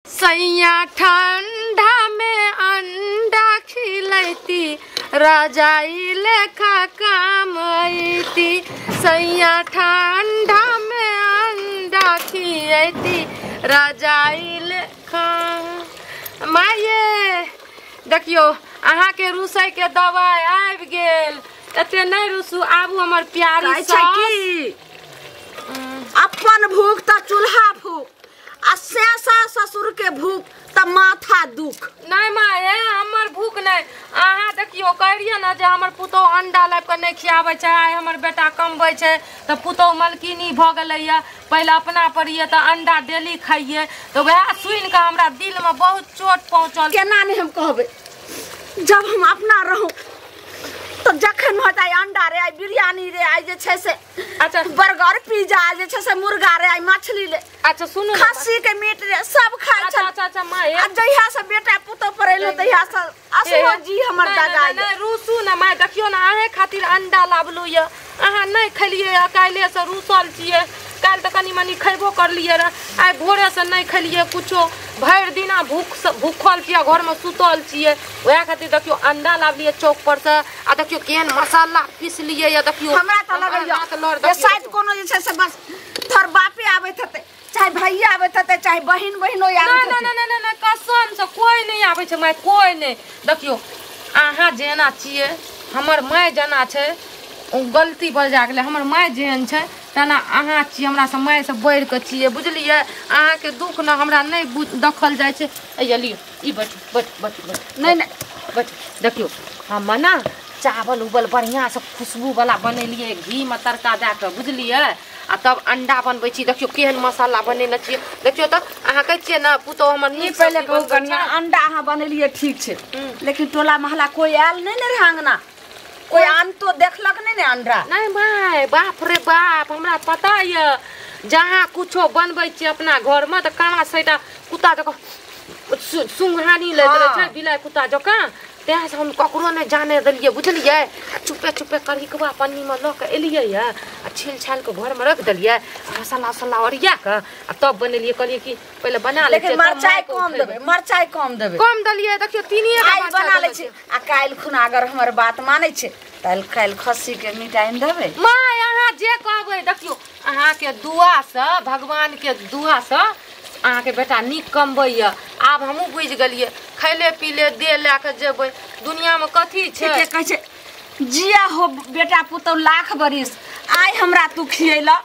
सैया ठंडा में अंडा खिलैती रजाई लेखा काम अइती। सैया ठंडा में अंडा खिलैती रजाई लेखा। माये देखियो अहाँ के रुसै के दवाई आबि गेल। एते नहीं रुसू, आबू हमर प्यारी सास। अपन भूख त चूल्हा फूक आ सासा ससुर के भूख त माथा दुख। नहीं माये हमर भूख नहीं। अहाँ देखियो कह रहियै ने जे हमर पुतोह अंडा लाबि कऽ नहीं खियाबै छै, आइ हमर बेटा कमबै छै तऽ पुतोह मलकिनी भऽ गेलैया। पहिले अपना पर ये तऽ अंडा डेली खाइए, तऽ वएह सुनि कऽ हमरा दिल में बहुत चोट पहुँचल। केना नहीं हम कहबै, जब हम अपना रहूँ तो जखन होता है अंडा रे, आई बिरयानी रे, आई जे छै से अच्छा बर्गर पिज्जा जे छै से मुर्गा रे, आई मछली रे, अच्छा सुनू खस्सी के मीट रे, सब खाइ अच्छा अच्छा अच्छा माय। आ जहिया से बेटा पुतोह पर एलो तहिया से असो जी हमर दादा नहीं रूसू ना माय। देखियो ना अहे खातिर अंडा लाबलू ये, अहाँ नहीं खेलिए, काल्हि से रूसल छियै। काल्हि तऽ कनी मनी खेबो करलियै रह, आइ भोरे से नहीं खेलिए कुछो, भरि दिना भूख भूखल छियै, घर में सुतल छियै। वएह खातिर देखियो अंडा लाबलियै चौक पर से आ देखियो केहन मसाला पीसलियै या देखियो हमरा तऽ लगैया शायद कोनो जे छै से बस तोहर बापे आबैत हेतै, चाहे भैया आबैत हेतै, चाहे बहिन बहिनो आबैत हेतै। ना ना ना ना कसम से कोई नहीं आबै छै माय, कोई नहीं। देखियो अहाँ जेना छियै हमर माय जेना छै, गलती बजा गेलै। हमर माय जेहन छै तेना अहाँ छियै, हमरा से माय से बढ़ि कऽ छियै, बुझलियै? अहाँके दुख ने हमरा नहीं देखल जाइ छै। अइया लियौ ई बैठू बैठू बैठू बैठू। नहीं नहीं बैठू। देखियौ हम ना चावल उबल बढ़िआँ से खुशबूवला बनेलियै, घीमे तड़का दए कऽ, बुझलियै? आ तब अंडा बनबै छी। देखियौ केहन मसाला बनेने छियै। देखियौ तऽ अहाँ कहै छियै ने पुतोह हमर नीक। पहिले कहू कनिया, अंडा अहाँ बनेलियै ठीक छै, लेकिन टोला महला कोई आयल नहीं ने रहै अंगना, कोई आन तो देखलक नहीं ने अंडा। नहीं भाई बाप रे बाप, हमरा पता ये जहाँ कुछो बनबै छियै अपना घर में तऽ काना सैटा कुत्ता जकाँ सुंघानी लैत रहै छै, बिलाइ कुत्ता जकाँ। तैं से हम ककरो नहीं जाने देलियै, बुझलियै? चुपे चुपे करिकबा पन्नी में लऽ कऽ एलियै ये आ छील छालि कऽ घर में रख देलियै, मसाला उसाला ओरिया कऽ आ तब बनेलियै। कहलियै कि पहिले बना लै छियै, मरचाइ कम देबै, मरचाइ कम देबै, कम देलियै। देखियौ तीनिये आइ बना लै छी आ काल्हि खुना अगर हमर बात मानै छै तऽ काल्हि खस्सी के मीट आनि देबै। माय अहाँ जे कहबै, देखियौ अहाँके दुआसँ, भगवानके दुआसँ अहाँके बेटा नीक कमबैया। आब हमहूँ बुझि गेलियै, खैले पीले दे लए कऽ जेबै, दुनियामे कथी छै। कहै छै जिया हो बेटा पुतोह लाख बरिस, आइ हमरा तू खियैला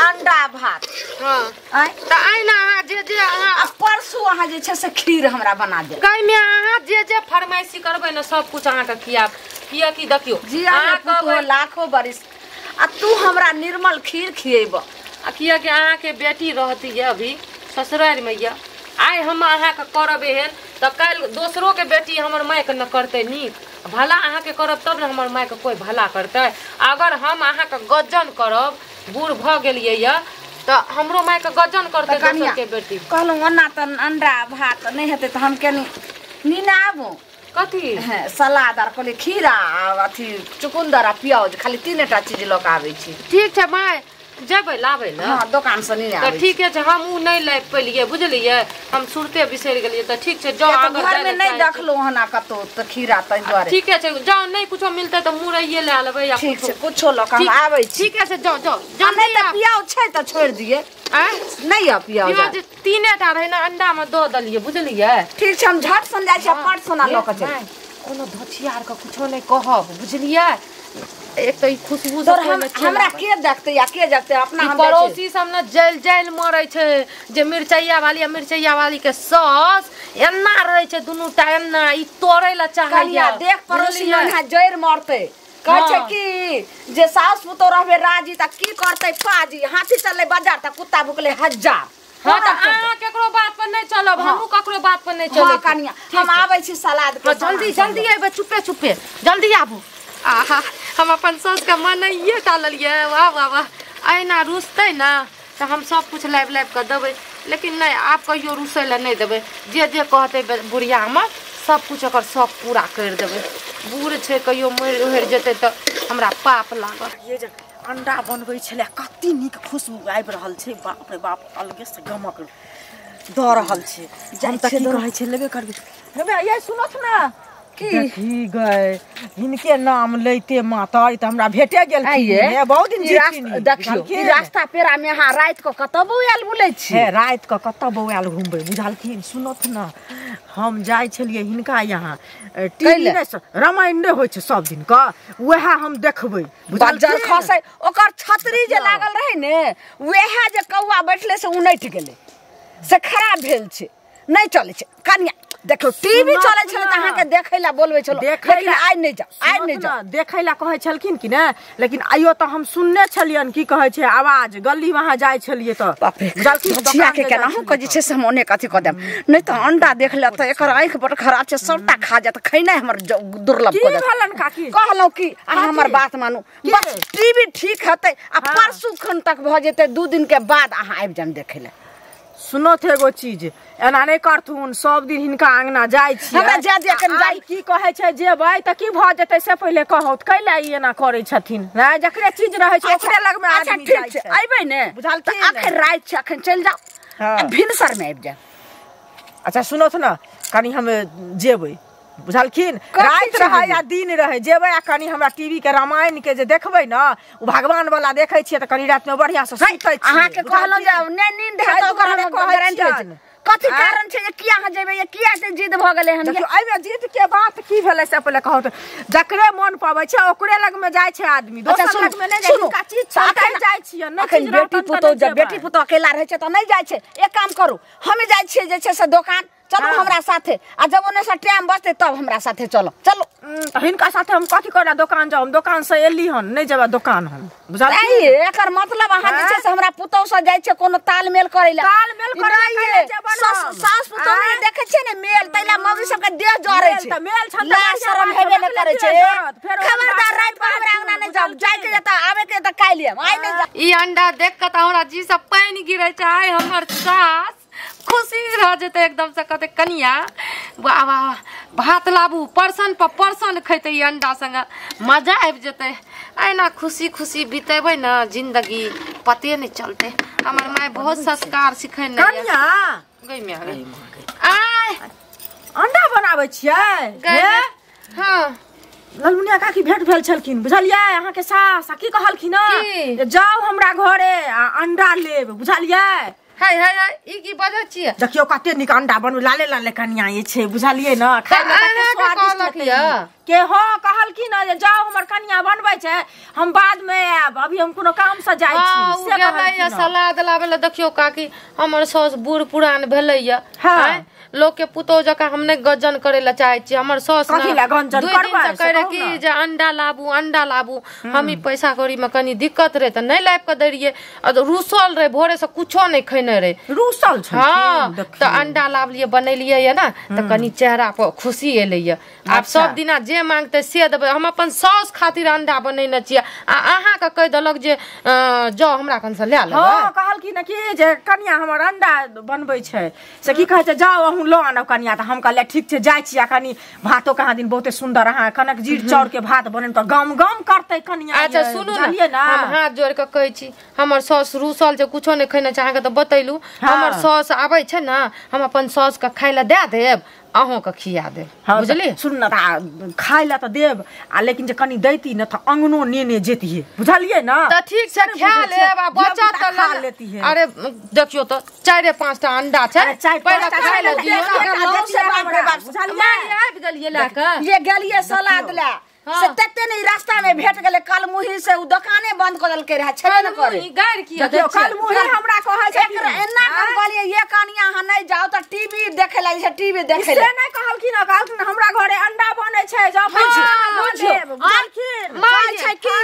अंडा भात। हाँ तऽ आइ ने अहाँ जे जे अहाँ परसू अहाँ जे छै से खीर हमरा बना देब। गायमे अहाँ जे जे फरमाइशी करबै ने सब कुछ अहाँके खियाब। किएकि देखियौ जिया पुतोह लाखो बरिस आ तू हमरा निर्मल खीर खियेब। आ किएकि अहाँके बेटी रहती यऽ अभी ससुरारिमे यऽ, आइ हम अहाँके करब एहन तऽ काल्हि दोसरोके बेटी हमर मायके न करतै नीक। भला अहाँके करब तब ने हमर मायके कोइ भला करतै। अगर हम अहाँके गजन करब, बूढ़ भऽ गेलियै यऽ तऽ हमरो मायके गजन करतै दोसरके बेटी। कहलहुँ ओना तऽ अंडा भात नहि हेतै तऽ हम कनि नीना आबू कथी सलाद आर कहलियै खीरा आ अथी चुकुन्दर आ प्याज, खाली तीनेटा चीज लऽ कऽ आबै छी। ठीक छै माय, जेबै लाबै ने। हाँ दोकान से नहीं आबै। ठीके छै, हम उ नहीं लाबि पेलियै, बुझलियै? हम सुरते बिसरि गेलियै। तऽ ठीक छै जाउ, अगर घरमे नहीं देखलहुँ हन कतौ तऽ खीरा ताहि दुआरे। ठीके छै जाउ, नहीं कुछो मिलतै तऽ मुरैये लए लेबै या ठीक छै कुछो लऽ कऽ हम आबै छी। ठीके छै जाउ जाउ। नहीं तऽ प्याज छै तऽ छोड़ि दियै। आँय नहीं यऽ प्याज, तीनेटा रहै ने अंडामे दऽ देलियै, बुझलियै? ठीक छै हम झट सन जाइ छी, पट सोना लऽ कऽ चलि। कोनो धोछियारके कुछो नहीं कहब, बुझलियै? एक तऽ ई खुशबू हमरा के देखतै या के देखतै अपना। हम पड़ोसी सब ने जल जल मरै छै जे मिरचैया वाली आ मिरचैया वाली के सस एना रहै छै दुनू टा एना, ई तोड़ै लए चाहैया। देख पड़ोसी ने जड़ि मरतै, कहै छै कि जे सास पुतोह रहबै राजी तऽ की करतै पाजी, हाथी चललै बाजार तऽ कुत्ता भुकलै हजार। हाँ तऽ अहाँ केकरो बात पर नहीं चलब, हमहूँ ककरो बात पर नहीं चलब। कनिया हम आबै छी सलाद के। जल्दी जल्दी अयबै, चुपे चुपे जल्दी आबू। आहा हम अपन सासके मनैये टा लेलियै, वाह वाह वाह। अहिना रुसतै ने तऽ हम सब कुछ लाबि लाबि कऽ देबै, लेकिन नहीं आब कहियो रुसै लए नहीं देबै। जे जे कहतै बुढ़िया हमर सब कुछ ओकर शौक पूरा करि देबै। बूढ़ छै, कहियो मरि उहरि जेतै तऽ हमरा पाप लागत। ये जे अंडा बनबै छलै कते नीक खुशबू आबि रहल छै, बाप रे बाप अलगे से गमक। दऽ रहल छै। हम तऽ की कहै छै लेबे करबै। हे ये सुनत ना की देखी गए हिनके नाम लैते माता तऽ हमरा भेटे गेलखिन। बहुत दिन जीथिन। देखियौ ई रास्ता पेरा में अहाँ राति कऽ कतऽ बौआयल बुलै छी? हे राति कऽ कतऽ बौआयल घुमबै बुझलखिन। सुनत ना हम जाइ छलियै हिनका यहाँ टीवी नहि रामायण नहि होइ छै सब दिन कऽ, वएह हम देखबै बुझलखिन। खसै ओकर छतरी जे लागल रहै ने वएह जे कौआ बैठले से उनटि गेलै से खराब भेल छै नहि चलै छै। कनिया देखियौ टीवी चलै छलै तऽ अहाँके देखै लए बोलबै छलहुँ, लेकिन आइ नहि जाउ, आइ नहि जाउ। देखै लए कहै छलखिन कि नहि, लेकिन आइयो तऽ हम सुनने छलियनि की कहै छै आवाज गली वहाँ जाइ छलियै तऽ बुझलखिन। केनाहु कऽ जे छै से हम अनेक अथी कऽ देब, नहि तऽ अंडा देख लेत तऽ एकर आँखि बड़ खराब छै सबटा खा जायत, खेनाइ हमर दुर्लभ कऽ देत। कहलहुँ कि अहाँ हमर बात मानू, बस टीवी ठीक हेतै आ परसू खन तक भऽ जेतै, 2 दिन के बाद अहाँ आबि जायब देखै लए। सुनो थे एगो चीज एना नहि करथुन, सब दिन हिनका अंगना जाइ छियै की कहै छै जेबै तऽ की भऽ जेतै से पहिले कहौ, कैला ई एना करै छथिन? नहि जकरे चीज रहै छै ओकरे लगमे आदमी जाइ छै। अयबै ने बुझल? अखन राति छै, अखन चलि जाउ, भिनसरमे आबि जायब। अच्छा सुनोथ ने कनी हम जेबै बुझलखिन, राति रहै या दिन रहै जेबै आ कनी हमरा टीवी के रामायण के जे देखबै ने ओ भगवान वाला देखै छियै तऽ कनी रातिमे बढ़िआँ से सुतै छी। अहाँके कहलहुँ जे नहि नींद हैत ओकर हम गारंटी लै छी। कथी कारण छै जे किया अहाँ जेबै, किया एते जिद भऽ गेलै हन? देखियौ एहिमे जिद के बात की भेलै से पहिले कहू तऽ, जकरे मन पबै छै ओकरे लगमे जाइ छै आदमी, दोसर लगमे नहि जाइ। हिनका चीज छै जाइ छियै, नहि बेटी पुतोह जब बेटी पुतोह अकेला रहै छै तऽ नहि जाइ छै। एक काम करू हमे जाइ छियै जे छै से दोकान, चलू हमरा साथे, आ जब ओने से टाइम बचतै तब हमरा साथे चलो। चलो हिनका साथे हम कथी करै दोकान जाउ? हम दोकान से एली हन, नहि जेबै दोकान हम बुझलखिन। एकर मतलब अहाँ जे छै से हमरा पुतोह से जाइ छै कोनो तालमेल करै लए? तालमेल करै लए सास पुतोह मे देखै छियै ने मेल, तै लए मौगी सबके देह जरै छै। मेल छन लाज शरम हेबे नहि करै छै। खबरदार राति कऽ हमरा अंगना नहि जाउ, जाइके जतऽ आबे के तऽ काल्हि आयब, आइ नहि जाउ। ई अंडा देख कऽ तऽ हमरा जी सब पानि गिरै छै। आइ हमर सास खुशी रह जेतै एकदम से, कहतै कनिया वाह वाह भात लाबू, परसन पर परसन खेतै ई अंडा संगे, मजा आबि जेतै। एना खुशी खुशी बितेबै ने जिंदगी, पते नहि चलतै। हमर माय बहुत संस्कार सिखेने कनिया। गई में आय अंडा बनाबै छियै? हाँ ललमुनिया काकी भेंट भेल छलखिन बुझलियै अहाँके सास, आ की कहलखिन जाउ हमरा घरे आ अंडा लेब बुझलियै। हाय हाय हाय ई की बजै छियै? देखियौ कते नीक अंडा बनबै, लाले लाले कनिया ई छै बुझलियै ने, खाय मे कते स्वादिष्ट हेतै के। हँ कहलखिन जे जाउ हमर कनिया बनबै छै, हम बाद मे आयब, अभी हम कोनो काम से जाइ छी से कहलखिन। सलाद लाबै लए देखियौ काकी हमर सास बूढ़ पुरान भेलैया, लोक के पुतोह जकाँ हम नहि गजन करे लए चाहै छियै। हमर सास कथी लए गंजन करबै? कह रहे कि जे अंडा लाबू अंडा लाबू, हम ई पैसा कौड़ी में कनी दिक्कत रहे तऽ नहि लाबि कऽ दै रहियै, रूसल रहे भोरे से कुछो नहि खेने रहे, रूसल छै। हाँ तऽ अंडा लाबलियै बनेलियै ये ने तऽ कनी चेहरा पर खुशी एलै ये। आब सब दिना जे मांगतै से देबै, हम अपन साउस खातिर अंडा बनेने छियै आ अहाँके कहि देलक जे जाउ हमरा कन से लए लेबै। हाँ कहलखिन कि जे कनिया हमर अंडा बनबै छै से की कहै छै जाउ अहूँ लऽ आनब कनिया, तऽ हम कहलियै ठीक छै जाइ छी। आ कनी भातो कहाँ दिन बहुते सुन्दर अहाँ कनक जीर चाउर के भात बनेब तऽ गम गम करतै कनिया। अच्छा सुनू ने, हम हाथ जोड़ कऽ कहै छी हमर साउस रूसल छै कुछो नहि खेने छै, अहाँके तऽ बतेलू। हमर साउस आबै छै ने हम अपन साउस के खाय लए दए देब, अहूँके खिया देब बुझलियै। सुन ने खाय लए तऽ देब आ लेकिन जे कनी दैती ने तऽ अंगनो नेने जेतियै बुझलियै ने। तऽ ठीक छै खा लेब आ बचत तऽ खा लेतियै। अरे देखियौ तऽ 4-5 टा अंडा छै, पहिले खाय लए दियौ। आबि गेलियै लए कऽ, ये गेलियै सलाद लए से तते ने रास्ता में भेट गेलै कलमुही से, उ दोकाने बंद कऽ देलकै रहे, छेबे ने करे। गारि किया देखियौ कलमुही हमरा कहै छै एकरा एना हम कहलियै ये कनिया अहाँ नहि जाउ तऽ टीवी देखै लए छै, टीवी देखै लए से नहि कहलखिन, कहलखिन हमरा घरे अंडा बनै छै जाउ बुझलखिन। कहै छै कि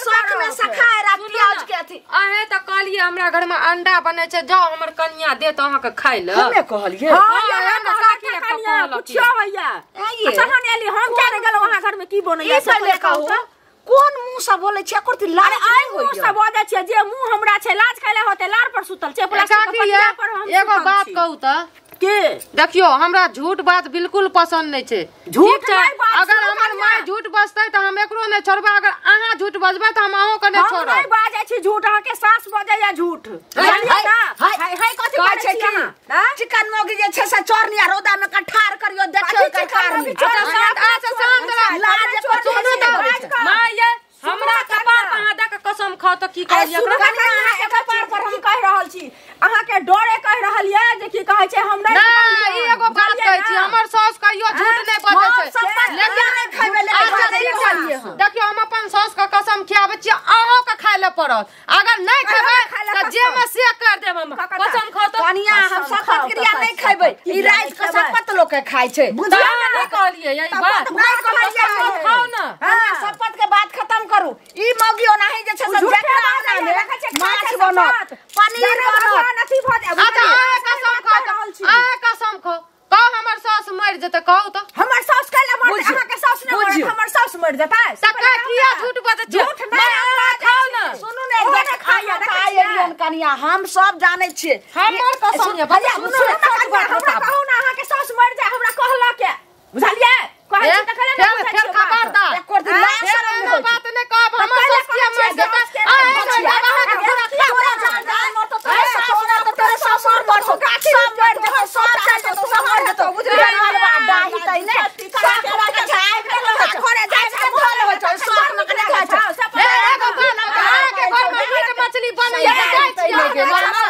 शौक में सखाय रा प्याज के अथी। अहे तऽ कहलियै हमरा घर में अंडा बनै छै जाउ हमर कनिया देत अहाँके खाय लए। हमे कहलियै हां कनिया पुछियौ भैया। अच्छा हम एली हम किया नहि गेलहुँ अहाँ घर में की बनैया से पहिले कहू, कोन मुंह से बोलै छै एकर लाज नहि होइया? मुंह से बजै छै जे मुंह हमरा छै लाज खाइला होतै, लार पर सुतल छै प्लास्टिक के पटिया पर हम। एगो बात कहू तऽ की? देखियो हमरा झूठ बात बिल्कुल पसंद नहीं छै। झूठ छै, अगर हमर my झूठ बजतै त हम एकरो नै छोड़बै, अगर अहाँ झूठ बजबै त हम अहूँ के नै हम छोड़ब। नहीं बाजै छी झूठ, अहाँ के सास बजैया झूठ। बुझलियै ना? हाय हाय कथी कहै करै छै छी की अहाँ? आँय? चिकन मोगी जे छै से चोरनी आ रौदा में कठार करियो देखियो कथी एकर चिकन कारनी। मोगी चोरनी? अच्छा, अच्छा, शांत रह। लाज एकर सुनू चोरनी तऽ, करै छै। माय ये, हमरा कपार पर अहाँ दऽ कऽ कसम खाउ तऽ की कहलियै सुनू एकरा? कनिया, अहाँ के कपार पर हम कहि रहल छी, अहाँ के डरे कहि रहल ये जे की कहै छै हम नहीं नहि, कहलियै। ई एगो बात बुझलियै कहै छी, ना? हमर सास कहियो झूठ नहि बजै हम छै। शपथ लेकिन नहि खैबै, लेकिन अच्छा, बाजै ठीक छै। कहलियै हन। देखियौ हम अपन सास के कसम खियाबै छियै, अहूँ के खाय लए पड़त। अगर नहि अहाँ खेबै के खाय लए तऽ कसम। जे मे से कर देब हम। ककरा? कसम खाउ तऽ। कनिया हम कसम शपथ खाउ क्रिया तऽ नहि खैबै, कसम। ई राति के खेबै। शपथ लोक के खाय छै। तऽ अहाँ नहि कहलियै ई बात? नहि कहलियै। कसम खाउ ने। कनिया शपथ के बात खत्म करू। ई मौगी ओनाही जे छै से झूठे जकरा बाजै अंगना में देखै छियै, खाय माछ छै बनत, शपथ। पनीर जाने बनत। भगवान अथी भऽ जाय, अच्छा, बुझलियै? अहाँ कसम खाउ कहि रहल तऽ, छी। अहाँ कसम खाउ, कहू हमर सास मरि जेतै, कहू तऽ। हमर साउस कैला मरतै? बुझियौ, अहाँ के साउस नहि मरत, बुझियौ। हमर साउस मरि जेतै। तऽ किया झूठ बजै छियै? झूठ नहि, माय, हम अहाँ बाजै खाउ छी। ने। सुनू ने, ओहो देख, नहि खाइए, अहाँ देखै तऽ आइ छियै। एलियैन कनिया, हम सब जानै छियै। हमर कसम ये, भैया, सुनू सुनू ने, ने, कनिया, बात हमरा बताबू। कहू ना अहाँ के साउस मरि जाय, हमरा कहलक ये। बुझलियै? कहै छी तऽ कैला नहि फेर बुझै फेर छियै बात? खबरदार। एको दिन लाज फेर शरम नहि एना होइ छै। बात नहि कहब, तऽ हमर कैला सास किया कहै छियै मरि जेतै? सास के अहाँ नहि एना बचिया? कहब, अहाँके पूरा तोरा जान जान मरतौ, तोरे सासु मरतौ, तोरे ससुर मरतौ, सब मरि जेतौ, सब चलि जेतौ, सब मरि जेतौ। बुझलियै? डाही तै ने, सब के छै, आबि के रहै छै। घरे जाइ आबि के धऽ लेबै छै, शौक मे कने खाइ छै। हे, एगो बात बताउ, अहाँके घरमे मीट मछली बनैया तऽ जाइ छियै अहाँके घरमे?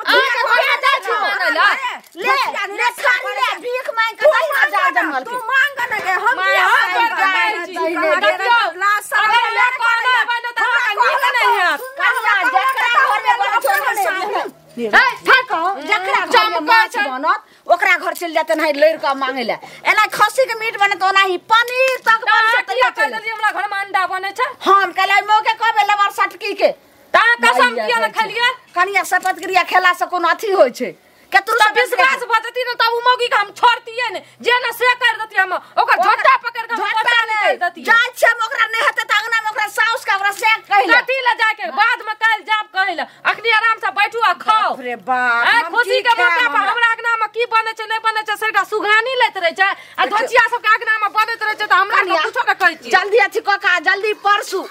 अहाँके घरमे जाइ छी मानै लए? ले, ले, खाली ले, भीख मांगि के दही ना जा जंगल तू के। मांग ने गे, हम माय, किया हम मांगब? घर जाइ छी। तहिने देखियौ, अगर नहि कहने हेबै ने तऽ अहाँके नीक नहि हैत। कनिया, जकरा घरमे बनै छै, ओकरे सामने। हे, ठक। जकरा घरमे चमकै माछ छै। बनत ओकरा घर चलि जेतै नहीं लड़ि कऽ मांगै लए। एना खस्सी के मीट बने तऽ ओनाही पनीर तक तऽ बनै अहाँ छै किया तैयो कहि चलि। देलियै हमरा घरमे अंडा बनै छै? हम कहलियै मौके कहबै लबर सटकी के। तऽ अहाँ कसम किया ने खेलियै? कनिया शपथ क्रिया खेला से कोनो अथी होइ छै? केतरो तऽ विश्वास भऽ जैती ने तब ओ मौगी के हम छोड़तियै ने, जे ने से करि देतियै हम, ओकर झोटा पकड़ि कऽ हम झोटा पोटा नहि निकालि देतियै। जाइ छियै हम, ओकरा नहि हेतै तऽ अंगना मे ओकरा साउस के ओकरा से कहि ले। कथी लए जाके बाद मे काल्हि जायब कहै लए, अखनी आराम से बैठू आ खाउ। बाप रे बाप, आइ हम खुशी की के मौका खायब पर हमरा? हमरा अंगना मे की बनै छै नहि बनै छै सबटा सुघानी लैत रहै छै आ धोचिया सबके अंगना मे बनैत रहै छै तऽ हमरा कनिया, कुछो नहि कहै छियै। जल्दी अथी कऽ के आ, जल्दी परसू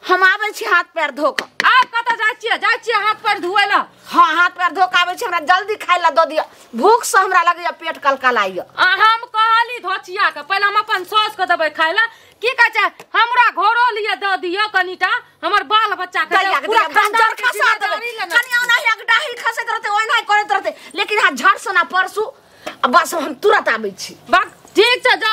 हम आबै छी हाथ पैर धो कऽ। आब कतऽ जाइ छियै? जाइ छियै हाथ पैर धुए लए। हाँ, हाथ पैर धो कऽ आबै छी, हमरा जल्दी खाय लए दऽ दिअ, भूख से हमरा लगैया पेट कलकलाइया। आ हम कहली धोचिया के पहिले हम अपन साउस के देबै खाय लए, की कहै छै हमरा घरो लिए दऽ दिअ कनिटा, हमर बाल बच्चा के दैया के पूरा दैया, खानदान बंजर के खसा देबै। जिम्मेदारी लेने कनिया ओनाही अगडाही खसैत रहतै, ओनाही करैत रहतै, लेकिन अहाँ झट सना परसू आ बस हम तुरंत आबै छी। बस ठीक छै, जाउ।